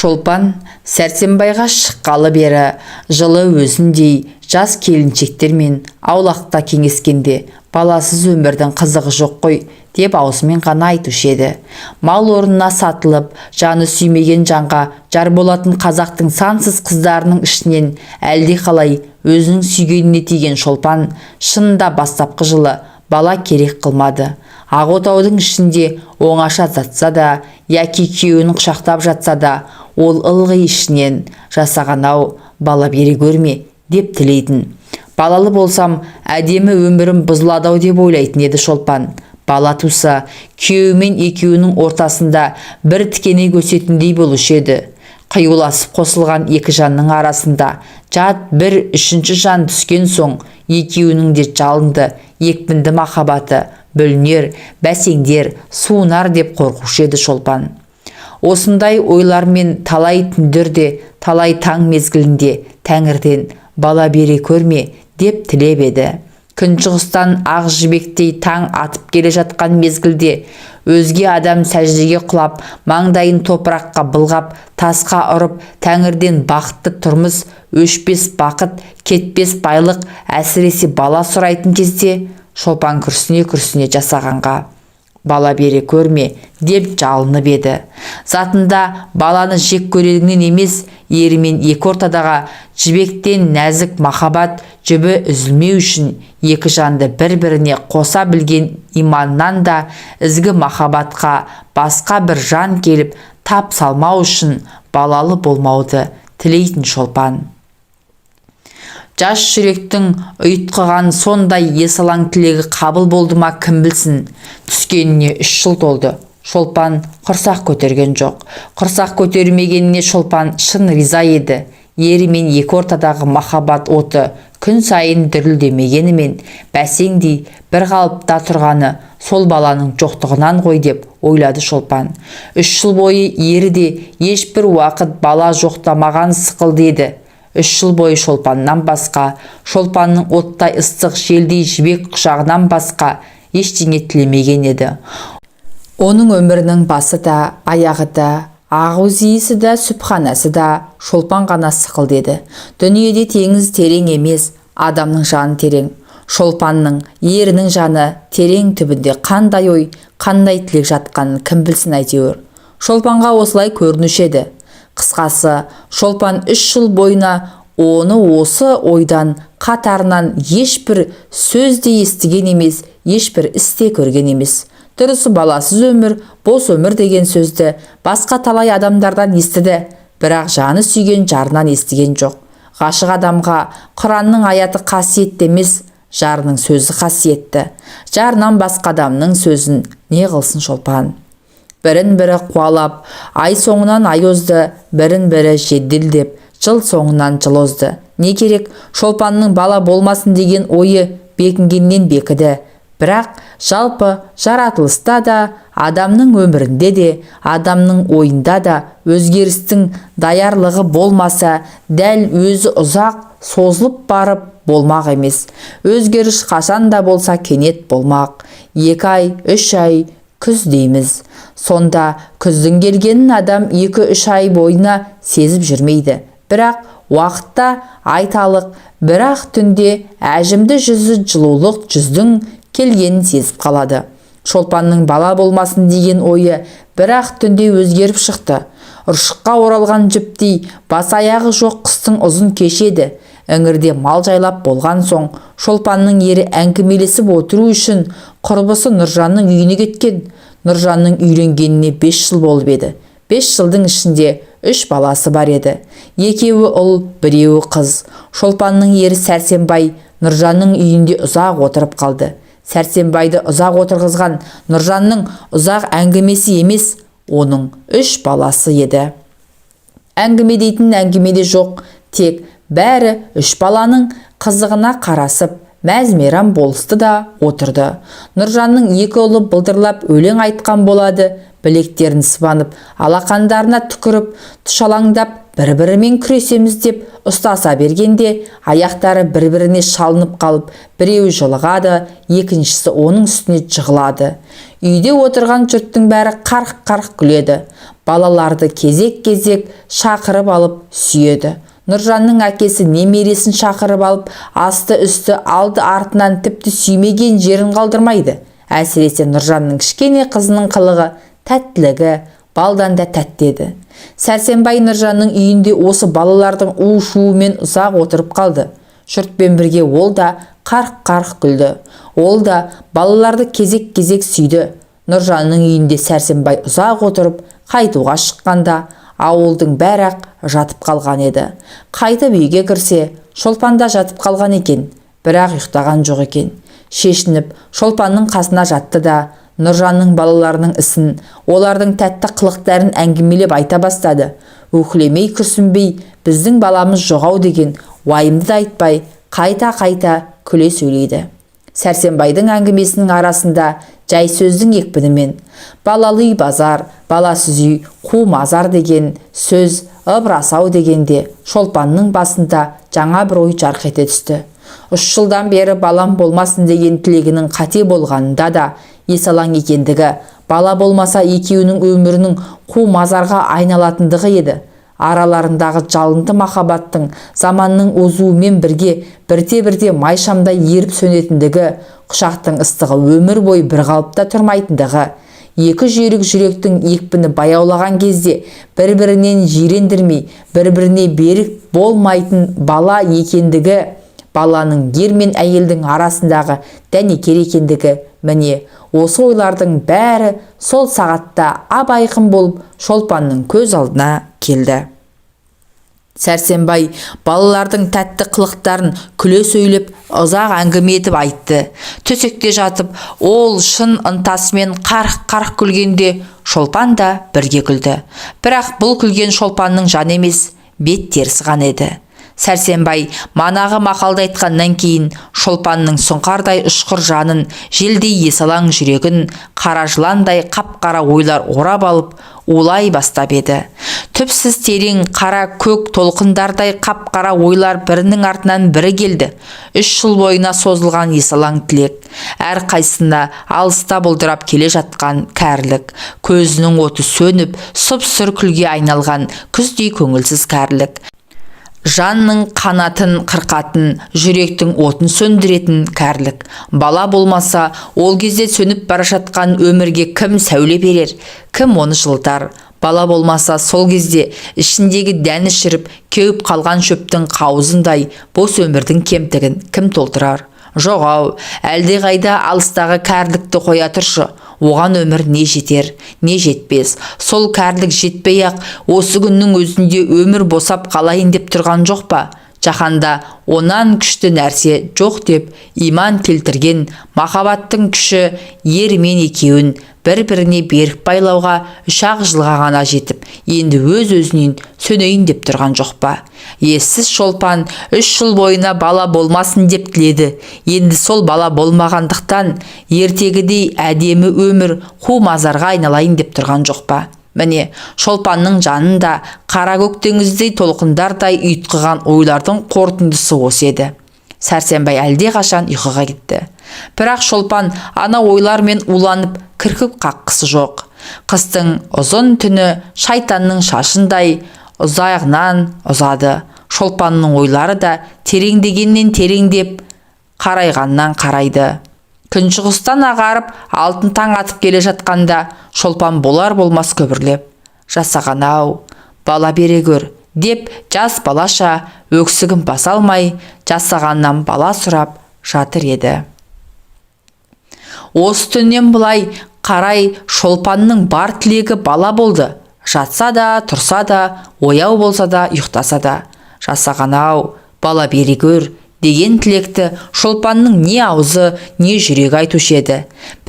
Шолпан Сәрсенбайға шыққалы бері жылы өзіндей жас келіншектермен аулақта кеңескенде, баласыз өмірдің қызығы жоқ қой деп аузымен ғана айтушы еді. Мал орнына сатылып, жаны сүймеген жанға жар болатын қазақтың сансыз қыздарының ішінен әлдеқалай өзінің сүйгеніне тиген Шолпан шынында бастапқы жылы бала керек қылмады. Ақ отаудың ішінде оңаша жатса да, яки күйеуін құшақтап жатса да, ол ылғи ішінен жасаған-ау, бала бере көрме деп тілейтін. Балалы болсам, әдемі өмірім бұзылады-ау деп ойлайтын еді Шолпан. Бала туса, күйеуімен екеуінің ортасында бір тікенек өсетіндей болушы еді. Қиюласып қосылған екі жанның арасында жат бір үшінші жан түскен соң, екеуінің де жалынды, екпінді махаббаты бүлінер, бәсеңдер, суынар деп қорқушы еді Шолпан. Осындай ойлармен талай түндерде, талай таң мезгілінде тәңірден бала бере көрме деп тілеп еді. Күншығыстан ақ жібектей таң атып келе жатқан мезгілде өзге адам сәждеге құлап, маңдайын топыраққа былғап, тасқа ұрып, тәңірден бақытты тұрмыс, өшпес бақыт, кетпес байлық, әсіресе бала сұрайтын кезде, Шолпан күрсіне-күрсіне жасағанға бала бере көрме деп жалынып еді. Затында баланы жек көргенінен емес, ерімен екі ортадағы жібектен нәзік махаббат жібі үзілмеу үшін, екі жанды бір-біріне қоса білген иманнан да ізгі махаббатқа басқа бір жан келіп тап салмау үшін балалы болмауды тілейтін Шолпан. Жас жүректің ұйтқыған сондай есалаң тілегі қабыл болды ма, кім білсін. Түскеніне 3 жыл толды. Шолпан құрсақ көтерген жоқ. Құрсақ көтермегеніне Шолпан шын риза еді. Ері мен екі ортадағы махаббат оты күн сайын дүрілдемегенімен бәсеңдей бір қалыпта тұрғаны сол баланың жоқтығынан ғой деп ойлады Шолпан. 3 жыл бойы ері де ешбір уақыт бала жоқтамаған сықылды еді. 3 жыл бойы Шолпаннан басқа, Шолпанның оттай ыстық желдей жібек құшағынан басқа ештеңе тілемеген еді. Оның өмірінің басы да, аяғы да, ақ иісі де, сүбханасы да Шолпан ғана сықылды еді. Дүниеде теңіз терең емес, адамның жаны терең. Шолпанның, ерінің жаны терең түбінде қандай ой, қандай тілек жатқанын кім білсін әйтеуір. Шолпанға осылай көрінуші еді. Қысқасы, Шолпан 3 жыл бойына оны осы ойдан қатарынан ешбір сөз де естіген емес, ешбір іс те көрген емес. Дұрысы, баласыз өмір, бос өмір деген сөзді басқа талай адамдардан естіді, бірақ жаны сүйген жарынан естіген жоқ. Ғашық адамға Құранның аяты қасиетті емес, жарының сөзі қасиетті. Жарынан басқа адамның сөзін не қылсын Шолпан? Бірін-бірі қуалап, ай соңынан ай озды, бірін-бірі жеделдеп, жыл соңынан жыл озды. Не керек, Шолпанның бала болмасын деген ойы бекінгеннен бекіді. Бірақ жалпы жаратылыста да, адамның өмірінде де, адамның ойында да өзгерістің даярлығы болмаса, дәл өзі ұзақ созылып барып болмақ емес. Өзгеріс қашан да болса кенет болмақ. 2 ай, 3 ай күз дейміз. Сонда күздің келгенін адам 2-3 ай бойына сезіп жүрмейді. Бірақ уақытта айталық, бірақ түнде әжімді жүзі жылулық жүздің келгенін сезіп қалады. Шолпанның бала болмасын деген ойы бірақ түнде өзгеріп шықты. Ұршыққа оралған жіптей бас аяғы жоқ қыстың ұзын кеші еді. Іңірде мал жайлап болған соң Шолпанның ері әңгімелесіп отыру үшін құрбысы Нұржанның үйіне кеткен. Нұржанның үйленгеніне 5 жыл болып еді. 5 жылдың ішінде 3 баласы бар еді. Екеуі ұл, біреуі қыз. Шолпанның ері Сәрсенбай Нұржанның үйінде ұзақ отырып қалды. Сәрсенбайды ұзақ отырғызған Нұржанның ұзақ әңгімесі емес, оның 3 баласы еді. Әңгіме дейтін әңгімеде жоқ, тек бәрі 3 баланың қызығына қарасып, мәз-мейрам болысты да отырды. Нұржанның 2 ұлы былдырлап өлең айтқан болады, білектерін сыбанып, алақандарына түкіріп, тұшалаңдап, бір-бірімен күресеміз деп ұстаса бергенде, аяқтары бір-біріне шалынып қалып, біреуі жылығады, екіншісі оның үстіне жығылады. Үйде отырған жұрттың бәрі қарқ-қарқ күледі. Балаларды кезек-кезек шақырып алып сүйеді. Нұржанның әкесі немересін шақырып алып, асты-үсті, алды-артынан, тіпті сүймеген жерін қалдырмайды. Әсіресе Нұржанның кішкене қызының қылығы, тәттілігі балдан да тәтті еді. Сәрсенбай Нұржанның үйінде осы балалардың у-шуымен ұзақ отырып қалды. Жұртпен бірге ол да қарқ-қарқ күлді. Ол да балаларды кезек-кезек сүйді. Нұржанның үйінде Сәрсенбай ұзақ отырып, қайтуға шыққанда ауылдың бәрі-ақ жатып қалған еді. Қайтып үйге кірсе, Шолпан да жатып қалған екен, бірақ ұйықтаған жоқ екен. Шешініп, Шолпанның қасына жатты да, Нұржанның балаларының ісін, олардың тәтті қылықтарын әңгімелеп айта бастады. Өкілемей, күрсінбей, біздің баламыз жоғау деген уайымды да айтпай, қайта-қайта күле сөйлейді. Сәрсенбайдың әңгімесінің арасында жай сөздің екпінімен балалы үй базар, баласыз үй қу мазар деген сөз ыбырасау дегенде Шолпанның басында жаңа бір ой жарқ ете түсті. 3 жылдан бері балам болмасын деген тілегінің қате болғанында да есалаң екендігі, бала болмаса екеуінің өмірінің қу мазарға айналатындығы еді. Араларындағы жалынды махаббаттың заманның озуымен бірге бірте-бірте май шамдай еріп сөнетіндігі, құшақтың ыстығы өмір бойы бір қалыпта тұрмайтындығы, екі жүйрік жүректің екпіні баяулаған кезде бір-бірінен жирендірмей, бір-біріне берік болмайтын бала екендігі, баланың ер мен әйелдің арасындағы дәнекер екендігі, міне осы ойлардың бәрі сол сағатта ап-айқын болып Шолпанның көз алдына келді. Сәрсенбай балалардың тәтті қылықтарын күле сөйлеп, ұзақ әңгіме етіп айтты. Төсекте жатып, ол шын ынтасымен қарқ-қарқ күлгенде Шолпан да бірге күлді. Бірақ бұл күлген Шолпанның жаны емес, бет терісі ғана еді. Сәрсенбай манағы мақалды айтқаннан кейін Шолпанның сұңқардай ұшқыр жанын, желдей есалаң жүрегін қара жыландай қап-қара ойлар орап алып, улай бастап еді. Түпсіз терең қара көк толқындардай қап-қара ойлар бірінің артынан бірі келді. 3 жыл бойына созылған есалаң тілек, әр қайсысында алыста бұлдырап келе жатқан кәрілік, көзінің оты сөніп, сұп-сұр күлге айналған күздей көңілсіз кәрілік, жанның қанатын қырқатын, жүректің отын сөндіретін кәрілік. Бала болмаса, ол кезде сөніп бара жатқан өмірге кім сәуле берер, кім оны жылытар? Бала болмаса, сол кезде ішіндегі дәні шіріп, кеуіп қалған шөптің қауызындай бос өмірдің кемтігін кім толтырар? Жоқ ау, әлдеқайда алыстағы кәрілікті қоя тұршы, оған өмір не жетер, не жетпес. Сол кәрілік жетпей-ақ осы күннің өзінде өмір босап қалайын деп тұрған жоқ па? Жаһанда онан күшті нәрсе жоқ деп иман келтірген махаббаттың күші ер мен екеуін бір-біріне берік байлауға 3-ақ жылға ғана жетіп, енді өз-өзінен сөнейін деп тұрған жоқ па? Ессіз Шолпан 3 жыл бойына бала болмасын деп тіледі. Енді сол бала болмағандықтан ертегідей әдемі өмір қу мазарға айналайын деп тұрған жоқ па? Міне, Шолпанның жанында қара көк теңіздей толқындардай ұйтқыған ойлардың қорытындысы осы еді. Сәрсенбай әлдеқашан ұйқыға кетті. Бірақ Шолпан ана ойлармен уланып кірпік қаққысы жоқ. Қыстың ұзын түні шайтанның шашындай ұзағынан ұзады. Шолпанның ойлары да тереңдегеннен тереңдеп, қарайғаннан қарайды. Күншығыстан ағарып, алтын таң атып келе жатқанда Шолпан болар болмас күбірлеп, жасаған ау, бала бере көр, деп жас балаша өксігін баса алмай, жасағаннан бала сұрап жатыр еді. Осы түннен былай қарай Шолпанның бар тілегі бала болды. Жатса да, тұрса да, ояу болса да, ұйықтаса да, жасаған ау, бала бере көр деген тілекті Шолпанның не аузы, не жүрегі айтушы еді.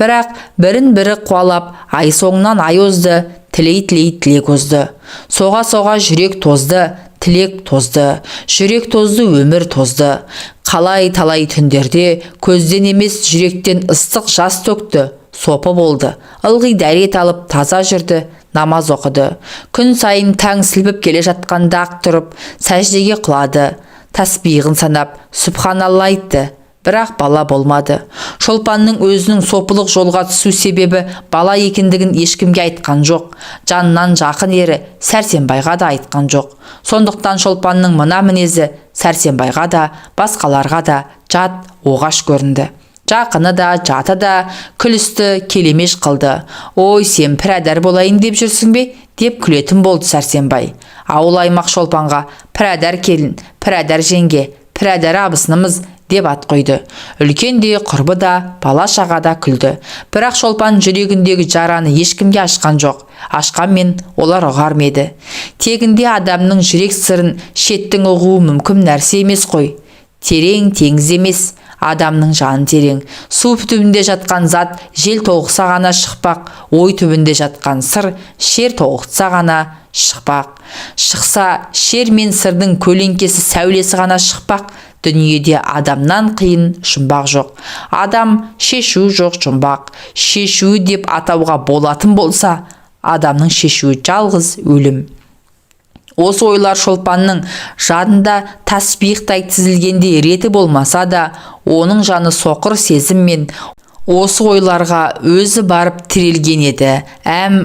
Бірақ бірін-бірі қуалап, ай соңынан ай озды, тілей-тілей тілек озды. Соға-соға жүрек тозды, тілек тозды, жүрек тозды, өмір тозды. Қалай талай түндерде көзден емес жүректен ыстық жас төкті, сопы болды. Ылғи дәрет алып таза жүрді, намаз оқыды. Күн сайын таң сілпіп келе жатқанда ақ тұрып, сәждеге құлады. Тәсбиғын санап, Сүбханалла айтты. Бірақ бала болмады. Шолпанның өзінің сопылық жолға түсу себебі бала екендігін ешкімге айтқан жоқ. Жанынан жақын ері Сәрсенбайға да айтқан жоқ. Сондықтан Шолпанның мына мінезі Сәрсенбайға да, басқаларға да жат, оғаш көрінді. Жақыны да, жаты да күлісті, келемеж қылды. «Ой, сен пірәдар болайын деп жүрсің бе?» деп күлетін болды Сәрсенбай. Ауыл аймақ Шолпанға пірәдар келін, пірәдар жеңге, пірәдар абысынымыз деп ат қойды. Үлкен де, құрбы да, бала шаға да күлді. Бірақ Шолпан жүрегіндегі жараны ешкімге ашқан жоқ. Ашқанмен олар ұғар ма еді? Тегінде адамның жүрек сырын шеттің ұғуы мүмкін нәрсе емес қой. Терең теңіз емес, адамның жаны терең. Су түбінде жатқан зат жел толқыса ғана шықпақ, ой түбінде жатқан сыр шер толқытса ғана шықпақ. Шықса, шер мен сырдың көлеңкесі, сәулесі ғана шықпақ. Дүниеде адамнан қиын жұмбақ жоқ. Адам шешуі жоқ жұмбақ. Шешуі деп атауға болатын болса, адамның шешуі жалғыз өлім. Осы ойлар Шолпанның жадында таспиықтай тізілгендей реті болмаса да, оның жаны соқыр сезіммен осы ойларға өзі барып тірелген еді.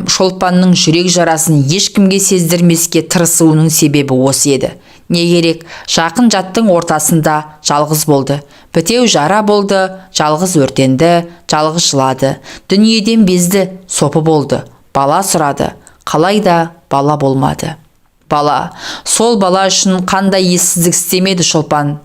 Шолпанның жүрек жарасын ешкімге сездірмеске тырысуының себебі осы еді. Не керек, жақын жаттың ортасында жалғыз болды. Бітеу жара болды, жалғыз өртенді, жалғыз жылады. Дүниеден безді, сопы болды. Бала сұрады, қалай да бала болмады. Бала, сол бала үшін қандай ессіздік істемеді Шолпан.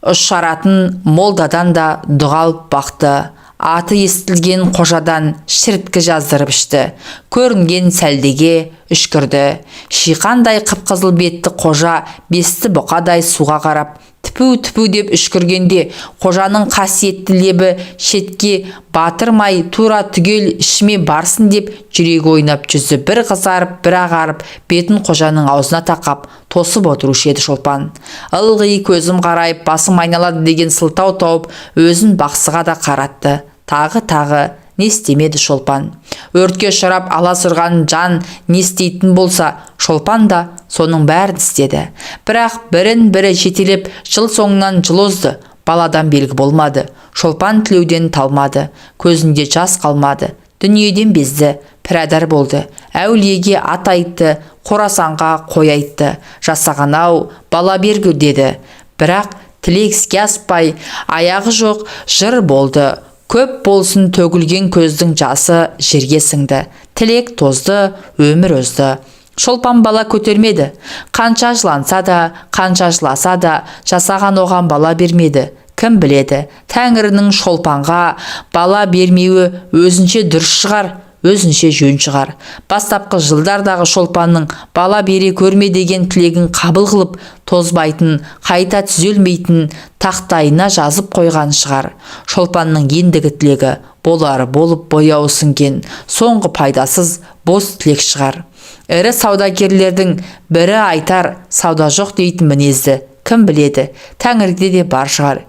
Ұшаратын молдадан да дұға алып бақты. Аты естілген қожадан шіріткі жаздырып ішті. Көрінген сәлдеге үшкірді. Шиқандай қып-қызыл бетті қожа бесті бұқадай суға қарап, тіпу-тіпу деп үшкіргенде, қожаның қасиетті лебі шетке батырмай тура түгел ішіме барсын деп жүрегі ойнап, жүзі бір қызарып, бір ағарып, бетін қожаның аузына тақап, тосып отырушы еді Шолпан. Ылғи көзім қарайып, басым айналады деген сылтау тауып, өзін бақсыға да қаратты. Тағы-тағы не істемеді Шолпан. Өртке ұшырап аласұрған жан не істейтін болса, Шолпан да соның бәрін істеді. Бірақ бірін бірі жетелеп, жыл соңынан жыл озды, баладан белгі болмады. Шолпан тілеуден талмады, көзінде жас қалмады. Дүниеден безді, пірәдар болды. Әулиеге ат айтты, Қорасанға қой айтты. Жасаған ау, бала бергү деді. Бірақ тілек іске аспай, аяғы жоқ жыр болды. Көп болсын төгілген көздің жасы жерге сіңді. Тілек тозды, өмір озды. Шолпан бала көтермеді. Қанша жыланса да, қанша жыласа да, жасаған оған бала бермеді. Кім біледі, Тәңірінің Шолпанға бала бермеуі өзінше дұрыс шығар, өзінше жөн шығар. Бастапқы жылдардағы Шолпанның бала бере көрме деген тілегін қабыл қылып, тозбайтын, қайта түзелмейтін тақтайына жазып қойған шығар. Шолпанның ендігі тілегі болары болып бояуы сіңген соңғы пайдасыз бос тілек шығар. Ірі саудагерлердің бірі айтар сауда жоқ дейтін мінезді кім біледі, Тәңірде де бар шығар.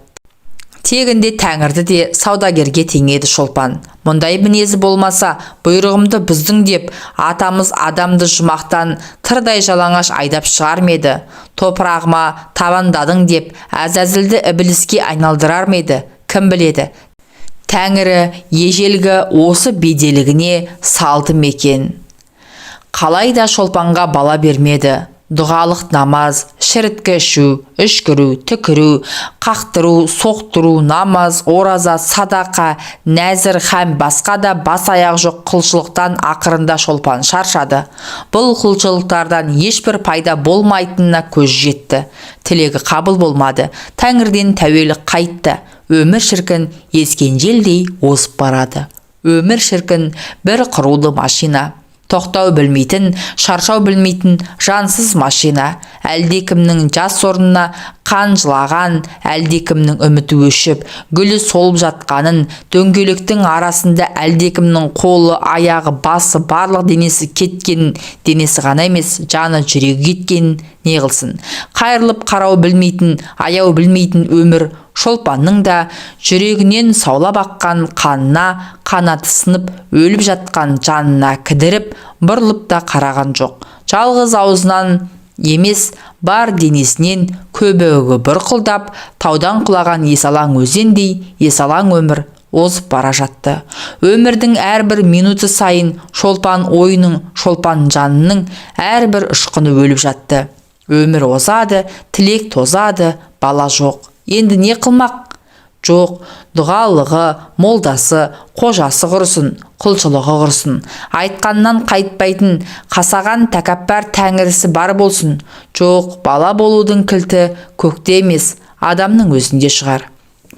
Тегінде Тәңірді де саудагерге теңеді Шолпан. Мұндай мінезі болмаса, бұйрығымды бұздың деп атамыз Адамды жұмақтан тырдай жалаңаш айдап шығар ма еді? Топырағыма табандадың деп Әзәзілді ібіліске айналдырар ма еді? Кім біледі? Тәңірі ежелгі осы беделігіне салды ма екен? Қалай да Шолпанға бала бермеді. Дұғалық намаз, шіріткі ішу, үшкіру, түкіру, қақтыру, соқтыру, намаз, ораза, садақа, нәзір һәм басқа да бас аяғы жоқ құлшылықтан ақырында Шолпан шаршады. Бұл құлшылықтардан ешбір пайда болмайтынына көз жетті. Тілегі қабыл болмады. Тәңірден тәуелі қайтты. Өмір шіркін ескен желдей озып барады. Өмір шіркін бір құрулы машина. Тоқтау білмейтін, шаршау білмейтін жансыз машина. Әлдекімнің жас орнына қан жылаған, әлдекімнің үміті өшіп, гүлі солып жатқанын, дөңгелектің арасында әлдекімнің қолы, аяғы, басы, барлық денесі кеткенін, денесі ғана емес, жаны, жүрегі кеткенін не қылсын. Қайырылып қарау білмейтін, аяу білмейтін өмір Шолпанның да жүрегінен саулап аққан қанына, қанаты сынып өліп жатқан жанына кідіріп, бұрылып та қараған жоқ. Жалғыз аузынан Емес, бар денесінен көбігі бұрқылдап, таудан құлаған есалаң өзендей есалаң өмір озып бара жатты. Өмірдің әрбір минуты сайын Шолпан ойының, Шолпан жанының әрбір ұшқыны өліп жатты. Өмір озады, тілек тозады, бала жоқ. Енді не қылмақ? Жоқ, дұғалығы, молдасы, қожасы құрысын, құлшылығы құрысын. Айтқаннан қайтпайтын, қасаған тәкаппар тәңірісі бар болсын. Жоқ, бала болудың кілті көкте емес, адамның өзінде шығар.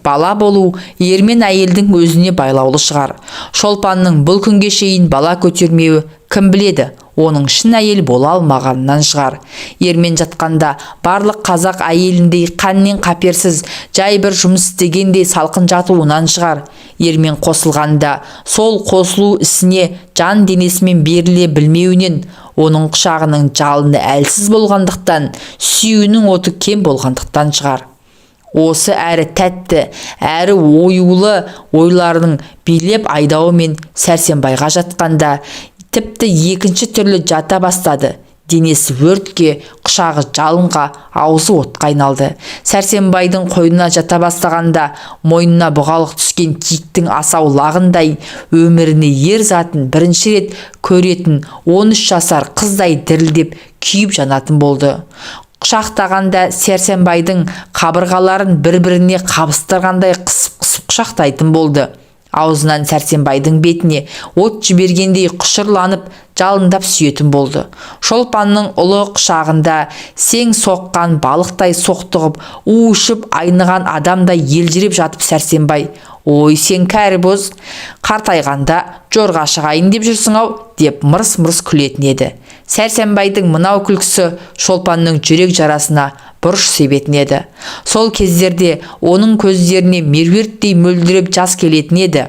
Бала болу ер мен әйелдің өзіне байлаулы шығар. Шолпанның бұл күнге шейін бала көтермеуі, кім біледі, оның шын әйел бола алмағанынан шығар. Ермен жатқанда барлық қазақ әйеліндей қаннен қаперсіз, жай бір жұмыс істегендей салқын жатуынан шығар. Ермен қосылғанда сол қосылу ісіне жан денесімен беріле білмеуінен, оның құшағының жалыны әлсіз болғандықтан, сүюінің оты кем болғандықтан шығар. Осы әрі тәтті, әрі оюлы ойларының билеп айдауымен Сәрсенбайға жатқанда тіпті екінші түрлі жата бастады. Денесі өртке, құшағы жалынға, аузы отқа айналды. Сәрсенбайдың қойнына жата бастағанда мойнына бұғалық түскен киіктің асау лағындай, өміріне ер затын бірінші рет көретін 13 жасар қыздай дірілдеп күйіп жанатын болды. Құшақтағанда Сәрсенбайдың қабырғаларын бір-біріне қабыстырғандай қысып-қысып құшақтайтын болды. Аузынан Сәрсенбайдың бетіне от жібергендей құшырланып, жалындап сүйетін болды. Шолпанның ұлы құшағында сең соққан балықтай соқтығып, у ішіп айныған адамдай елжіреп жатып Сәрсенбай: «Ой, сен кәрі боз, қартайғанда жорға шығайын деп жүрсің-ау», деп мырс-мырс күлетін еді. Сәрсенбайдың мынау күлкісі Шолпанның жүрек жарасына бұрыш себетін еді. Сол кездерде оның көздеріне меруерттей мөлдіреп жас келетін еді.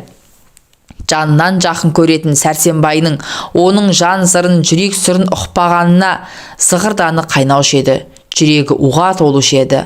Жанынан жақын көретін Сәрсенбайның оның жан сырын, жүрек сырын ұқпағанына зығырданы қайнаушы еді. Жүрегі уға толушы еді.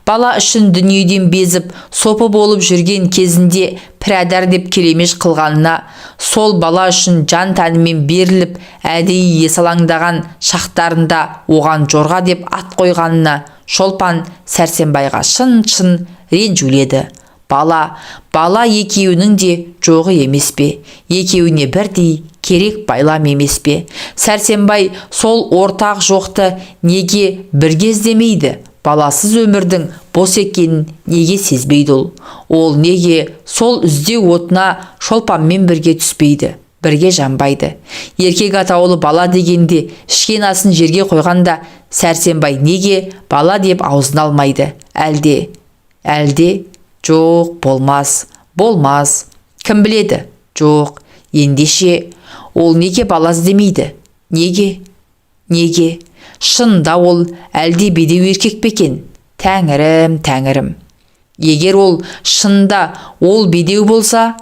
Бала үшін дүниеден безіп, сопы болып жүрген кезінде пірәдар деп келемеж қылғанына, сол бала үшін жан тәнімен беріліп, әдейі есалаңдаған шақтарында оған жорға деп ат қойғанына Шолпан Сәрсенбайға шын-шын ренжуледі. Бала, бала екеуінің де жоғы емес пе? Екеуіне бірдей керек байлам емес пе? Сәрсенбай сол ортақ жоқты неге бірге іздемейді? Баласыз өмірдің бос екенін неге сезбейді ол? Ол неге сол іздеу отына Шолпанмен бірге түспейді, бірге жанбайды? Еркек атаулы бала дегенде ішкен асын жерге қойғанда Сәрсенбай неге бала деп аузын алмайды? Әлде, әлде жоқ, болмас, болмас. Кім біледі? Жоқ, ендеше ол неге бала іздемейді? Неге? Неге? Шынында ол әлде бедеу еркек пе екен? Тәңірім, тәңірім. Егер ол шынында ол бедеу болса,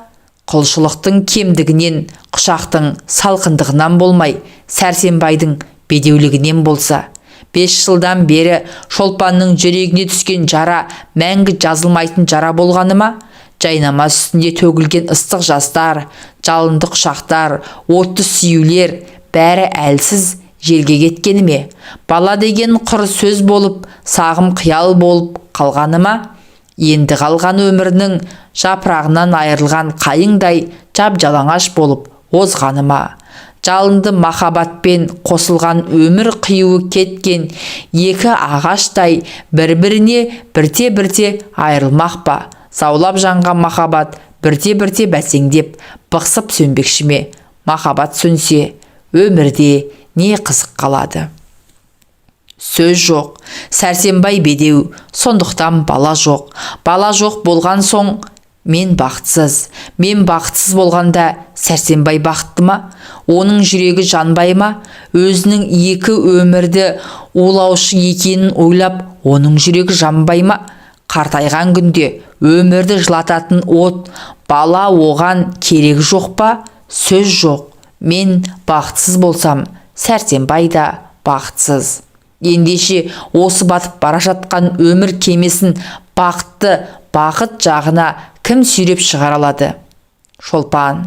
құлшылықтың кемдігінен, құшақтың салқындығынан болмай, Сәрсенбайдың бедеулігінен болса, 5 жылдан бері Шолпанның жүрегіне түскен жара мәңгі жазылмайтын жара болғаны ма? Жайнамаз үстінде төгілген ыстық жастар, жалынды құшақтар, отты сүюлер бәрі әлсіз желге кеткені ме? Бала деген құр сөз болып, сағым қиял болып қалғаны ма? Енді қалған өмірінің жапырағынан айырылған қайыңдай жап-жалаңаш болып озғаны ма? Жалынды махаббатпен қосылған өмір қиюы кеткен екі ағаштай бір-біріне бірте-бірте айырылмақ па? Заулап жанған махаббат бірте-бірте бәсеңдеп, бықсып сөнбекші ме? Махаббат сөнсе, өмірде не қызық қалады? Сөз жоқ, Сәрсенбай бедеу, сондықтан бала жоқ. Бала жоқ болған соң мен бақытсыз. Мен бақытсыз болғанда Сәрсенбай бақытты ма? Оның жүрегі жанбай ма? Өзінің екі өмірді улаушы екенін ойлап, оның жүрегі жанбай ма? Қартайған күнде өмірді жылататын от, бала оған керегі жоқ па? Сөз жоқ. Мен бақытсыз болсам, Сәрсенбай да бақытсыз. Ендеше осы батып бара жатқан өмір кемесін бақытты бақыт жағына кім сүйреп шығара алады? Шолпан,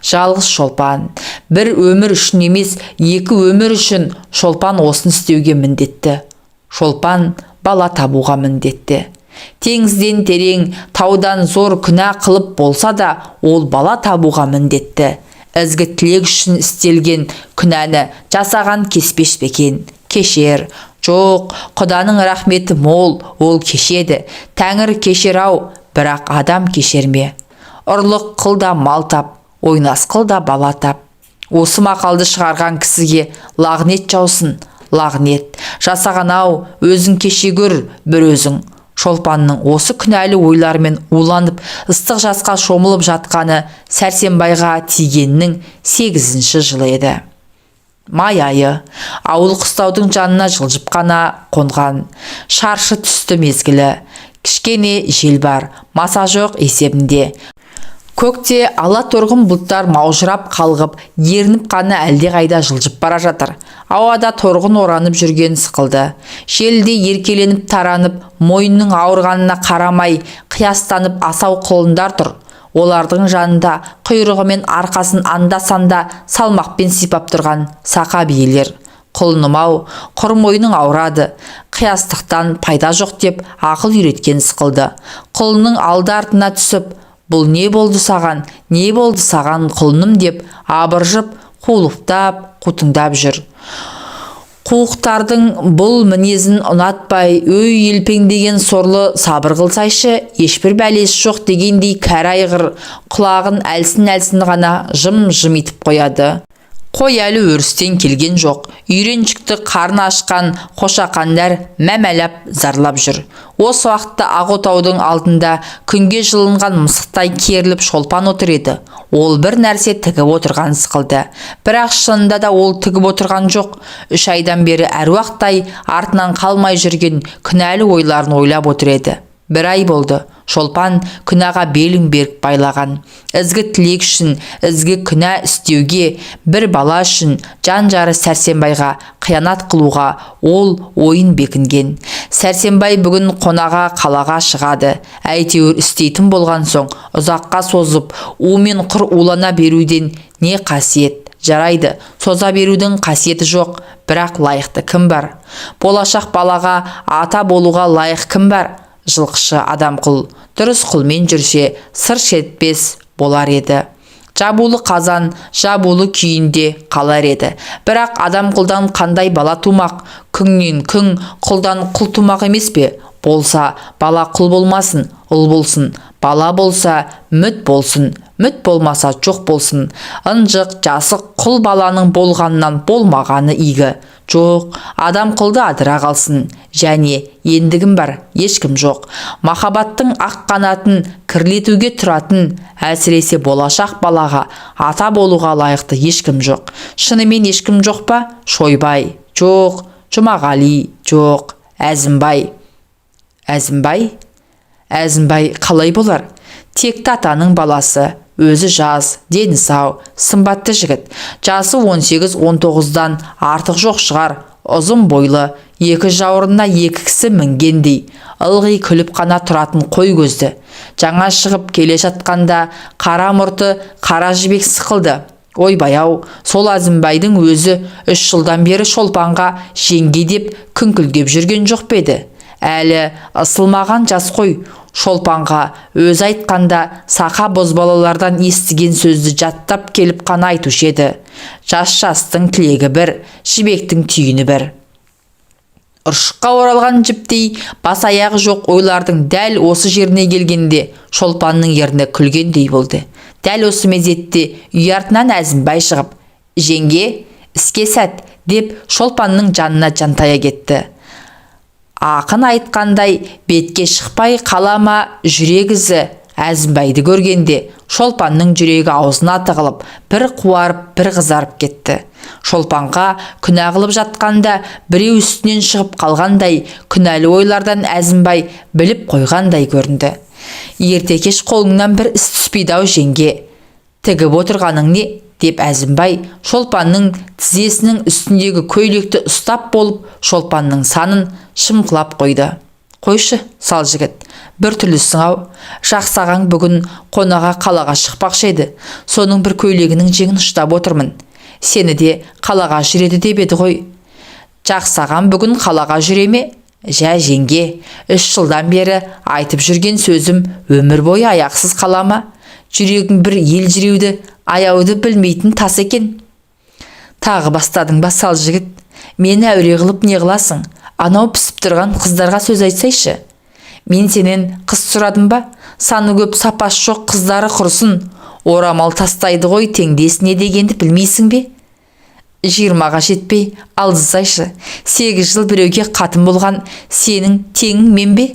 жалғыз Шолпан, бір өмір үшін емес, екі өмір үшін Шолпан осыны істеуге міндетті. Шолпан бала табуға міндетті. Теңізден терең, таудан зор күнә қылып болса да, ол бала табуға міндетті. Ізгі тілек үшін істелген күнәні жасаған кеспеш пе екен? Кешер. Жоқ, Құданың рахметі мол, ол кешеді. Тәңір кешер ау, бірақ адам кешер ме? Ұрлық қыл да мал тап, ойнас қыл да бала тап. Осы мақалды шығарған кісіге лағнет жаусын, лағнет. Жасаған ау, өзің кеше көр, бір өзің. Шолпанның осы күнәлі ойлармен уланып, ыстық жасқа шомылып жатқаны Сәрсенбайға тигеннің 8-ші жылы еді. Май айы, ауыл қыстаудың жанына жылжып қана қонған. Шаршы түсті мезгілі. Кішкене жел бар, маса жоқ есебінде. Көкте ала торғын бұлттар маужырап қалғып, ерініп қана әлдеқайда жылжып бара жатыр. Ауада торғын оранып жүрген сықылды. Желде еркеленіп таранып, мойнының ауырғанына қарамай, қиястанып асау құлындар тұр. Олардың жанында құйрығы мен арқасын анда-санда салмақпен сипап тұрған сақа биелер. Құлыным-ау, құр мойның ауырады, қиястықтан пайда жоқ деп ақыл үйреткен сықылды. Құлынның алды-артына түсіп, бұл не болды саған, не болды саған құлыным деп абыржып, қулықтап, қутыңдап жүр. Қуықтардың бұл мінезін ұнатпай, өй елпеңдеген сорлы сабыр қылсайшы, ешбір бәлесі жоқ дегендей кәрі айғыр құлағын әлсін-әлсін ғана жым-жым етіп қояды. Қой әлі өрістен келген жоқ. Үйреншікті қарны ашқан қошақандар мәмәлап зарлап жүр. Осы уақытта ақ отаудың алдында күнге жылынған мысықтай керіліп Шолпан отыр еді. Ол бір нәрсе тігіп отырған сықылды. Бірақ шынында да ол тігіп отырған жоқ. 3 айдан бері әруақтай артынан қалмай жүрген күнәлі ойларын ойлап отыр еді. 1 ай болды. Шолпан күнәға белін берік байлаған. Ізгі тілек үшін, ізгі күнә істеуге, бір бала үшін жан жары Сәрсенбайға қиянат қылуға ол ойын бекінген. Сәрсенбай бүгін қонаға қалаға шығады. Әйтеуір істейтін болған соң ұзаққа созып, умен құр улана беруден не қасиет? Жарайды, соза берудің қасиеті жоқ, бірақ лайықты кім бар? Болашақ балаға ата болуға лайық кім бар? Жылқышы адам құл, дұрыс құлмен жүрсе, сыр шертпес болар еді. Жабулы қазан, жабулы күйінде қалар еді. Бірақ адам құлдан қандай бала тумақ? Күңнен күң, құлдан құл тумақ емес пе? Болса, бала құл болмасын, ұл болсын. Бала болса, мүт болсын, мүт болмаса жоқ болсын. Ынжық, жасық құл баланың болғаннан болмағаны игі. Жоқ, адам құлды адыра қалсын. Және ендігім бар, ешкім жоқ. Махаббаттың ақ қанатын кірлетуге тұратын, әсіресе болашақ балаға ата болуға лайықты ешкім жоқ. Шынымен ешкім жоқ па? Шойбай, жоқ. Жұмағали, жоқ. Әзімбай. Әзімбай? Әзімбай қалай болар? Текті атаның баласы, өзі жас, дені сау, сымбатты жігіт. Жасы 18-19-дан артық жоқ шығар, ұзын бойлы, екі жауырынына екі кісі мінгендей, ылғи күліп қана тұратын қой көзді. Жаңа шығып келе жатқанда қара мұрты қара жібек сықылды. Ойбай-ау, сол Әзімбайдың өзі 3 жылдан бері Шолпанға жеңге деп күңкілдеп жүрген жоқ па еді? Әлі ысылмаған жас қой. Шолпанға өзі айтқанда сақа бозбалалардан естіген сөзді жаттап келіп қана айтушы еді. Жас жастың тілегі бір, жібектің түйіні бір. Ұршыққа оралған жіптей бас аяғы жоқ ойлардың дәл осы жеріне келгенде Шолпанның ерні күлгендей болды. Дәл осы мезетте үй артынан Әзімбай шығып, «Жеңге, іске сәт» деп Шолпанның жанына жантая кетті. Ақын айтқандай бетке шықпай қалама жүрек ізі. Әзімбайды көргенде Шолпанның жүрегі аузына тығылып, бір қуарып, бір қызарып кетті. Шолпанға күнә қылып жатқанда біреу үстінен шығып қалғандай күнәлі ойлардан Әзімбай біліп қойғандай көрінді. Ерте кеш қолыңнан бір іс түспейді ау жеңге. Тігіп отырғаның не? Деп Әзімбай Шолпанның тізесінің үстіндегі көйлекті ұстап болып, Шолпанның санын шымқылап қойды. Қойшы, сал жігіт, бір түрлісің-ау. Жақсы ағаң бүгін қонаға қалаға шықпақшы еді. Соның бір көйлегінің жеңін ұштап отырмын. Сені де қалаға жүреді деп еді ғой. Жақсы ағам бүгін қалаға жүре ме? Жә, жеңге, 3 жылдан бері айтып жүрген сөзім өмір бойы аяқсыз қала ма? Жүрегің бір елжіреуді, аяуды білмейтін тас екен. Тағы бастадың ба, сал жігіт? Мені әуре қылып не қыласың? Анау пісіп тұрған қыздарға сөз айтсайшы. Мен сенен қыз сұрадым ба? Саны көп, сапасы жоқ қыздары құрысын. Орамал тастайды ғой теңдесіне дегенді білмейсің бе? 20-ға жетпей алжысайшы. 8 жыл біреуге қатын болған сенің теңің мен бе?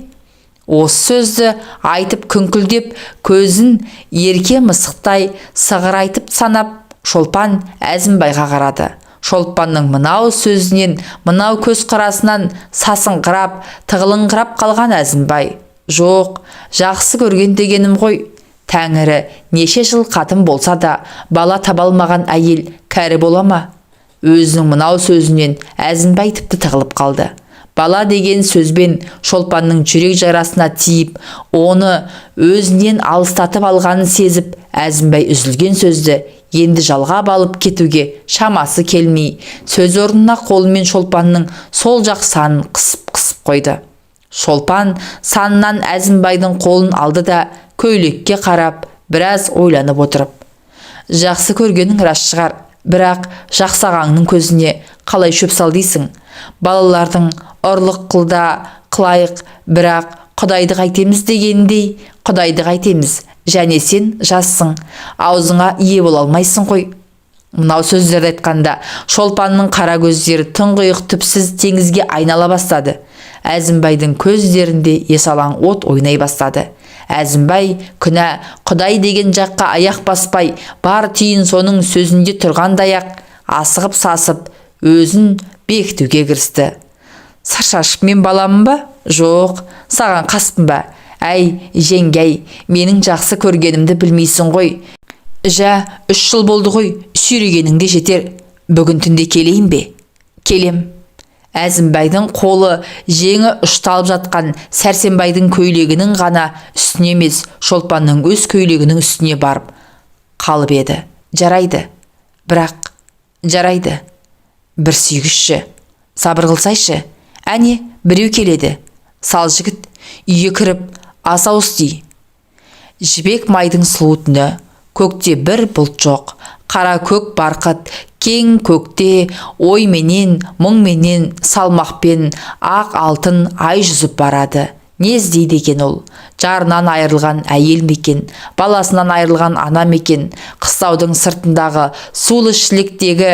Осы сөзді айтып күңкілдеп, көзін ерке мысықтай сығырайтып санап, Шолпан Әзімбайға қарады. Шолпанның мынау сөзінен, мынау көз қарасынан сасыңқырап, тығылыңқырап қалған Әзімбай: "Жоқ, жақсы көрген дегенім ғой. Тәңірі, неше жыл қатын болса да бала таба алмаған әйел кәрі бола ма?" Өзінің мынау сөзінен Әзімбай тіпті тығылып қалды. Бала деген сөзбен Шолпанның жүрек жарасына тиіп, оны өзінен алыстатып алғанын сезіп, Әзімбай үзілген сөзді енді жалғап алып кетуге шамасы келмей, сөз орнына қолымен Шолпанның сол жақ санын қысып-қысып қойды. Шолпан санынан Әзімбайдың қолын алды да көйлекке қарап, біраз ойланып отырып: "Жақсы көргенің рас шығар, бірақ жақсы ағаңның көзіне қалай шөп сал дейсің? Балалардың ұрлық қылда қылайық, бірақ Құдайды қайтеміз дегендей, Құдайды қайтеміз. Және сен жассың, аузыңа ие бола алмайсың ғой." Мынау сөздерді айтқанда Шолпанның қара көздері тұңғиық түпсіз теңізге айнала бастады. Әзімбайдың көздерінде есалаң от ойнай бастады. Әзімбай күнә, Құдай деген жаққа аяқ баспай, бар түйін соның сөзінде тұрғандай-ақ асығып сасып өзін бекітуге кірісті. "Сыр шашып мен баламын ба? Жоқ, саған қаспын ба? Әй, жеңгей, менің жақсы көргенімді білмейсің ғой. Жә, 3 жыл болды ғой, сүйрегенің де жетер. Бүгін түнде келейін бе? Келем." Әзімбайдың қолы жеңі ұшталып жатқан Сәрсенбайдың көйлегінің ғана үстіне емес, Шолпанның өз көйлегінің үстіне барып қалып еді. "Жарайды, бірақ жарайды, бір сүйгізші, сабыр қылсайшы. Әне, біреу келеді. Сал жігіт, үйге кіріп ас ауыз ти." Жібек майдың сұлу түні. Көкте бір бұлт жоқ. Қара көк барқыт кең көкте ойменен, мұңменен, салмақпен ақ алтын ай жүзіп барады. Не іздейді екен ол? Жарынан айырылған әйел ме екен, баласынан айырылған ана ма екен? Қыстаудың сыртындағы сулы шіліктегі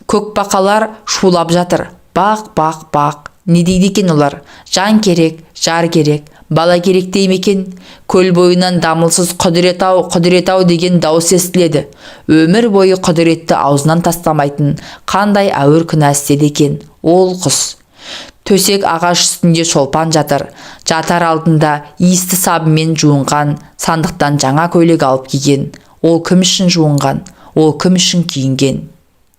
көкбақалар шулап жатыр. Бақ, бақ, бақ. Не дейді екен олар? Жан керек, жар керек, бала керек дей ме екен? Көл бойынан дамылсыз "Құдірет ау, құдірет ау" деген дауыс естіледі. Өмір бойы құдіретті аузынан тастамайтын қандай ауыр күнә істеді екен ол құс? Төсек ағаш үстінде Шолпан жатыр. Жатар алдында иісті сабынмен жуынған, сандықтан жаңа көйлек алып киген. Ол кім үшін жуынған? Ол кім үшін киінген?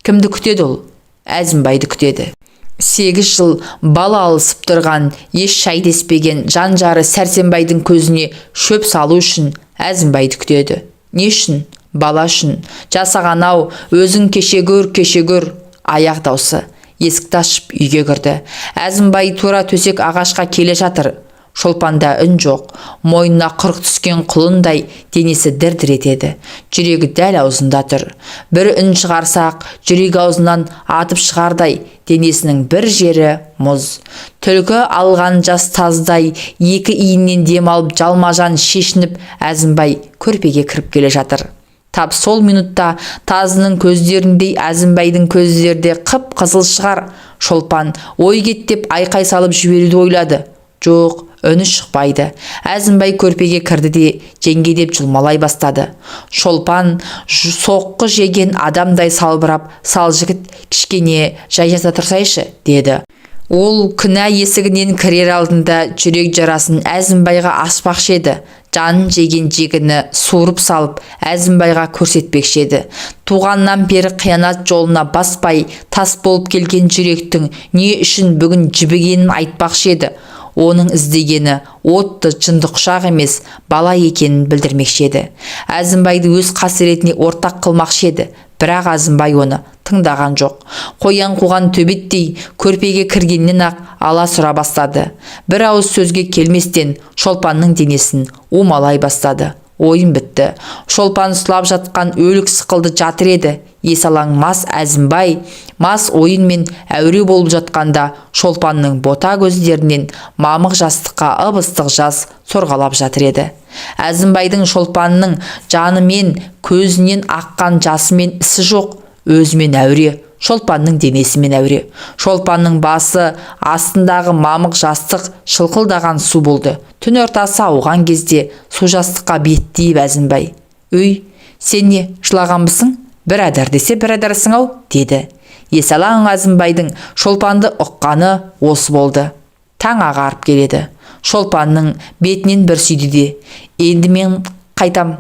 Кімді күтеді ол? Әзімбайды күтеді. 8 жыл бала алысып тұрған, еш шай деспеген жан жары Сәрсенбайдың көзіне шөп салу үшін Әзімбайды күтеді. Не үшін? Бала үшін. Жасаған ау, өзің кеше көр, кеше көр. Аяқ даусы. Есікті ашып үйге кірді. Әзімбай тура төсек ағашқа келе жатыр. Шолпанда үн жоқ. Мойнына құрық түскен құлындай денесі дір-дір етеді. Жүрегі дәл аузында тұр. Бір үн шығарсақ, жүрегі аузынан атып шығардай, денесінің бір жері мұз. Түлкі алған жас таздай екі иіннен дем алып, жалма-жан шешініп Әзімбай көрпеге кіріп келе жатыр. Тап сол минутта тазының көздеріндей Әзімбайдың көздері де қып-қызыл шығар. Шолпан ой кет деп айқай салып жіберуді ойлады. Жоқ, үні шықпайды. Әзімбай көрпеге кірді де жеңге деп жұлмалай бастады. Шолпан соққы жеген адамдай салбырап, "Сал жігіт, кішкене жай жата тұрсайшы", деді. Ол күнә есігінен кірер алдында жүрек жарасын Әзімбайға ашпақшы еді. Жанын жеген жегіні суырып салып Әзімбайға көрсетпекші еді. Туғаннан бері қиянат жолына баспай тас болып келген жүректің не үшін бүгін жібігенін айтпақшы еді. Оның іздегені отты жынды құшақ емес, бала екенін білдірмекші еді. Әзімбайды өз қасіретіне ортақ қылмақшы еді. Бірақ Әзімбай оны тыңдаған жоқ. Қоян қуған төбеттей көрпеге кіргеннен-ақ ала сұра бастады. Бір ауыз сөзге келместен Шолпанның денесін умалай бастады. Ойын бітті. Шолпан сұлап жатқан өлік сықылды жатыр еді. Есалаң мас Әзімбай мас ойынмен әуре болып жатқанда Шолпанның бота көздерінен мамық жастыққа ып-ыстық жас сорғалап жатыр еді. Әзімбайдың Шолпанның жанымен, көзінен аққан жасымен ісі жоқ, өзімен әуре, Шолпанның денесімен әуре. Шолпанның басы астындағы мамық жастық шылқылдаған су болды. Түн ортасы ауған кезде су жастыққа беттейіп Әзімбай: "Өй, сен не жылағанбысың? Бір адар десе бір адарсың-ау", деді. Есалаң Әзімбайдың Шолпанды ұққаны осы болды. Таң ағарып келеді. Шолпанның бетінен бір сүйді де, "Енді мен қайтам,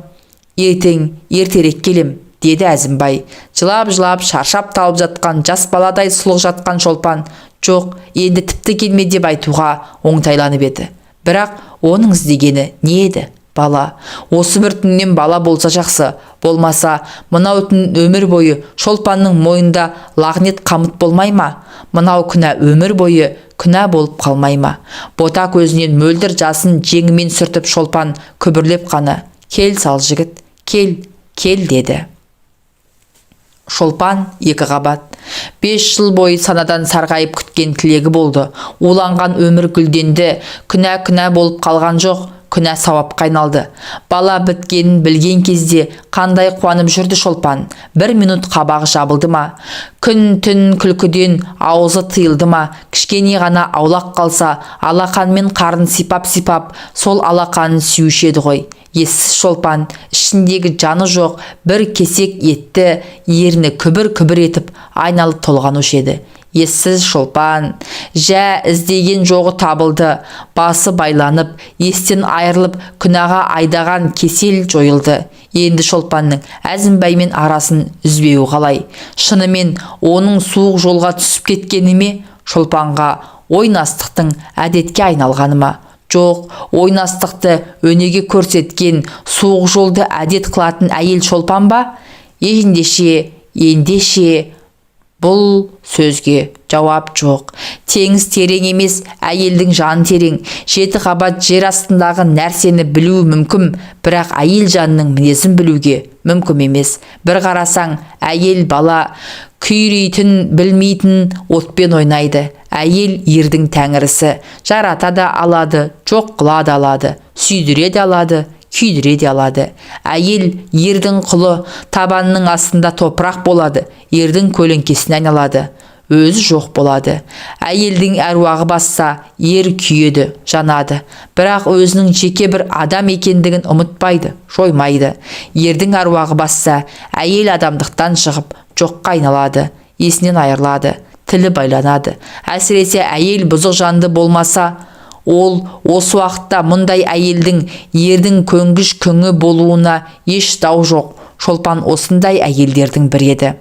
ертең ертерек келем", деді Әзімбай. Жылап-жылап шаршап талып жатқан жас баладай сұлық жатқан Шолпан "Жоқ, енді тіпті келме" деп айтуға оңтайланып еді. Бірақ оның іздегені не еді? Бала. Осы бір түннен бала болса жақсы, болмаса мынау түн өмір бойы Шолпанның мойнында лағнет қамыт болмай ма? Мынау күнә өмір бойы күнә болып қалмай ма? Бота көзінен мөлдір жасын жеңімен сүртіп Шолпан күбірлеп қана: "Кел сал, жігіт, кел, кел", деді. Шолпан екі қабат. 5 жыл бойы санадан сарғайып күткен тілегі болды. Уланған өмір гүлденді, күнә күнә болып қалған жоқ, күнә сауапқа айналды. Бала біткенін білген кезде қандай қуанып жүрді Шолпан. Бір минут қабағы жабылды ма? Күн түн күлкіден аузы тыйылды ма? Кішкене ғана аулақ қалса, алақанмен қарын сипап-сипап, сол алақанын сүюші еді ғой. Ессіз Шолпан ішіндегі жаны жоқ бір кесек етті ерні күбір-күбір етіп айналып толғанушы еді. Ессіз Шолпан. Жә, іздеген жоғы табылды. Басы байланып, естен айырылып, күнәға айдаған кесел жойылды. Енді Шолпанның Әзімбаймен арасын үзбеуі қалай? Шынымен оның суық жолға түсіп кеткені ме? Шолпанға ойнастықтың әдетке айналғаны ма? Жоқ, ойнастықты өнеге көрсеткен, суық жолды әдет қылатын әйел Шолпан ба? Ендеше, ендеше бұл сөзге жауап жоқ. Теңіз терең емес, әйелдің жаны терең. 7 қабат жер астындағы нәрсені білу мүмкін, бірақ әйел жанының мінезін білуге мүмкін емес. Бір қарасаң, әйел бала күйрейтін білмейтін отпен ойнайды. Әйел ердің тәңірісі. Жарата да алады, жоқ қыла да алады, сүйдіре де алады, күйдіре де алады. Әйел ердің құлы, табанының астында топырақ болады, ердің көлеңкесіне айналады, өзі жоқ болады. Әйелдің әруағы басса, ер күйеді, жанады, бірақ өзінің жеке бір адам екендігін ұмытпайды, жоймайды. Ердің әруағы басса, әйел адамдықтан шығып, жоққа айналады, есінен айырылады, тілі байланады. Әсіресе әйел бұзық жанды болмаса, ол осы уақытта мұндай әйелдің ердің көнгіш күңі болуына еш дау жоқ. Шолпан осындай әйелдердің бірі еді.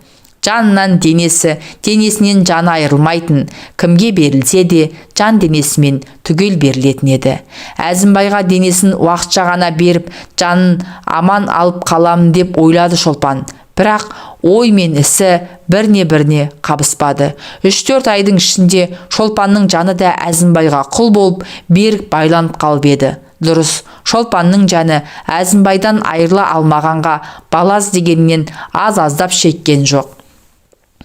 Жанынан денесі, денесінен жаны айырылмайтын, кімге берілсе де жан денесімен түгел берілетін еді. Әзімбайға денесін уақытша ғана беріп, жанын аман алып қаламын деп ойлады Шолпан. Бірақ ой мен ісі біріне-біріне қабыспады. 3-4 айдың ішінде Шолпанның жаны да Әзімбайға құл болып берік байланып қалып еді. Дұрыс, Шолпанның жаны Әзімбайдан айырыла алмағанға бала іздегеннен аз-аздап шеккен жоқ.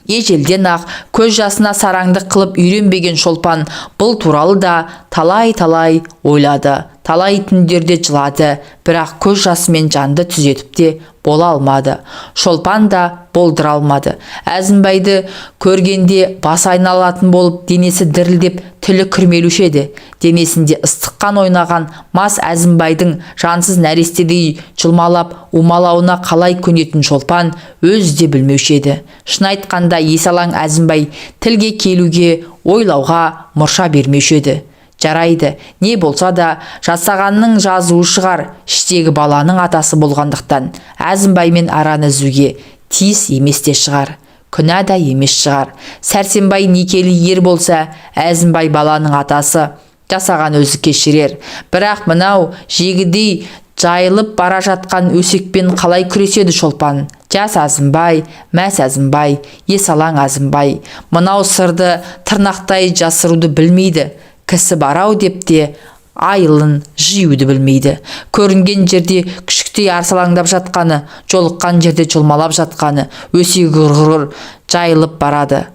Ежелден-ақ көз жасына сараңдық қылып үйренбеген Шолпан бұл туралы да талай-талай ойлады, талай түндерде жылады, бірақ көз жасымен жанды түзетіп те бола алмады. Шолпан да болдыра алмады. Әзімбайды көргенде басы айналатын болып, денесі дірілдеп, тілі күрмелуші еді. Денесінде ыстық қан ойнаған мас Әзімбайдың жансыз нәрестедей жұлмалап умалауына қалай көнетін Шолпан өзі де білмеуші еді. Шын айтқанда, есалаң Әзімбай тілге келуге, ойлауға мұрша бермеуші еді. Жарайды, не болса да жасағанның жазуы шығар, іштегі баланың атасы болғандықтан Әзімбаймен араны үзуге тиіс емес те шығар, күнә да емес шығар. Сәрсенбай некелі ер болса, Әзімбай баланың атасы. Жасаған өзі кешірер. Бірақ мынау жегідей жайылып бара жатқан өсекпен қалай күреседі Шолпан? Жас Әзімбай, мәс Әзімбай, есалаң Әзімбай. Мынау сырды тырнақтай жасыруды білмейді. Кісі бар-ау деп те айылын жиюды білмейді. Көрінген жерде күшіктей арсалаңдап жатқаны, жолыққан жерде жұлмалап жатқаны, өсегі құрғыр жайылып барады.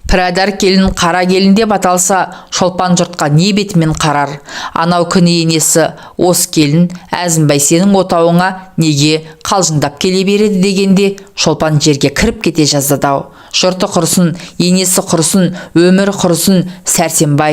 Пірадар келін қара келін деп аталса, Шолпан жұртқа не бетімен қарар? Анау күні енесі: «Осы келін Әзімбай сенің отауыңа неге қалжыңдап келе береді?» дегенде, Шолпан жерге кіріп кете жаздады-ау. Жұрты құрысын, енесі құрысын, өмірі құрысын. Сәрсенбай.